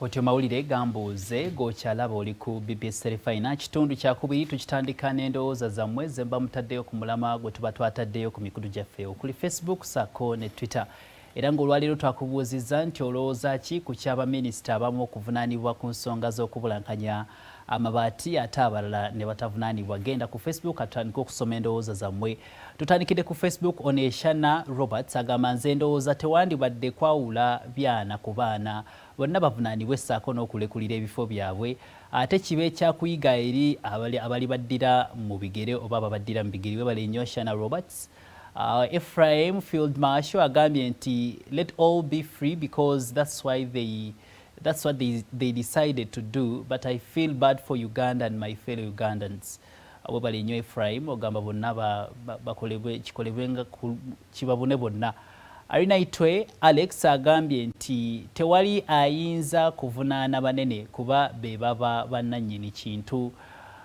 Otyo mawulire gambuuze g'okyalaba oli ku BBS Terefayina. Kitundu kyakubiri, tukitandika n'endowooza zammwe ze mba mutaddeyo ku mulamwa gwe tuba twataddeyo ku mikutu gyaffe okuli Facebook saako ne Twitter. Era ng'olwaleero twakubuuzizza nti olowooza ki ku ky'abaminisita abamu okuvunaanibwa ku nsonga z'okubulankanya amabaati ate abalala ne batavunaanibwa. Genda ku Facebook atutandike okusoma endowooza zammwe. Tutandikidde ku Facebook. Oneshana Roberts agamba, "Nze ndowooza tewandibadde kwawula byana ku baana, bonna bavunaanibwe ssaako n'okulekulira ebifo byabwe, ate kibe ekyakuyiga eri abali baddira mu bigere oba ababaddira mu bigere." Webale nnyo, Shana Roberts. Ephraim Field Marshal agambye nti, "Let all be free because that's what they decided to do, but I feel bad for Uganda and my fellow Ugandans." Webale nnyo, Ephraim. Ogamba bonna bakolebwe, kikolebwe nga kibabune bonna. Alinaitwe Alex agambye nti tewali ayinza kuvunaana banene kuba be baba bannannyini kintu.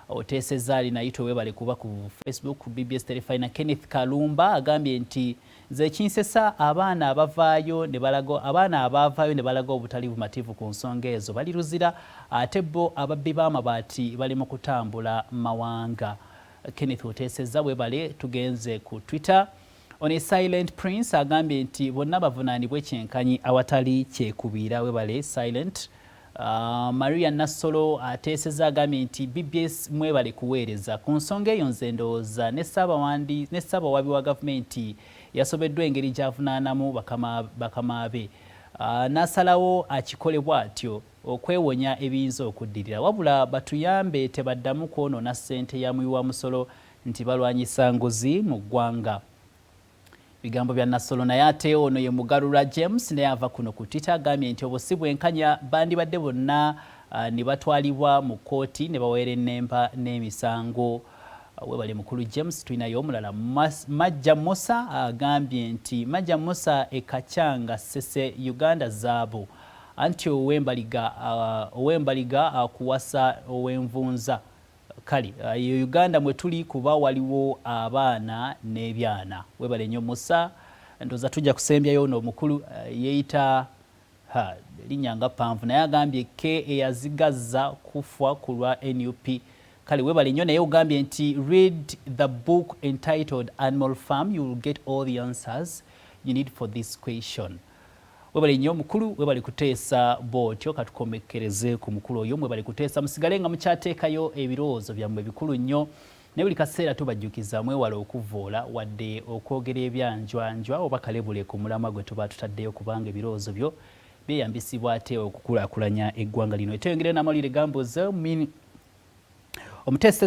Oteesezza, Alinaitwe, webale kuba ku Facebook BBS Terefayina. Kenneth Kalumba agambye nti, "Nze ekinsesa, abaana abavaayo ne balaga, abaana abaavaayo ne balaga obutali bumativu ku nsonga ezo bali luzira, ate bo ababbi b'amabaati bali mu kutambula mawanga." Kenneth, oteesezza, webale. Tugenze ku Twitter. Ono Silent Prince agambye nti bonna bavunaanibwe kyenkanyi awatali kyekubiira. Webale, Silent. Maria Nassolo ateeseza, agambye nti, "BBS mwebale kuweereza. Ku nsonga eyo nze ndowooza ne ssaabawabi wa gavumenti yasobeddwa engeri gy'avunaanamu bakama be, n'asalawo akikole bw'atyo okwewonya ebiyinza okuddirira. Wabula batuyambe tebaddamu kwonoona ssente ya muwi wa musolo nti balwanyisa nguzi mu ggwanga." Bigambo bya Nassolo. Naye ate ono ye Mugalula James, naye ava kuno ku Twitter, agambye nti obwo si bwenkanya, bandibadde bonna ne batwalibwa mu kkooti ne baweera ennempa n'emisango. Webale, mukulu James. Tulinayo omulala, Majja Musa, agambye nti, Majja Musa Ekacyanga Ssese, Uganda zaabu, anti ow'embaliga ow'embaliga akuwasa ow'envunza. Kale eyo Uganda mwe tuli kuba waliwo abaana n'ebyana. Webale nnyo, Musa. Ndowooza tujja kusembyayo ono omukulu yeeyita linnya nga ppanvu, naye agambye ke eyazigazza kufa ku lwa NUP. Kale webale nnyo, naye ogambye nti, "Read the book entitled Animal Farm, you will get all the answers you need for this question." Webale nnyo, mukulu, webale kuteesa bwotyo. Katukomekereze ku mukulu oyo. Mwebale kuteesa, musigale nga mukyateekayo ebirowoozo byammwe bikulu nnyo, naye buli kaseera tubajjukiza mwewale okuvoola wadde okwogera ebyanjwanjwa oba kalebule ku mulamwa gwe tuba tutaddeyo, kubanga ebirowoozo byo byeyambisibwa ate okukulaakulanya eggwanga lino. Eteyongere n'amawulire gambuze omuteesiteesi.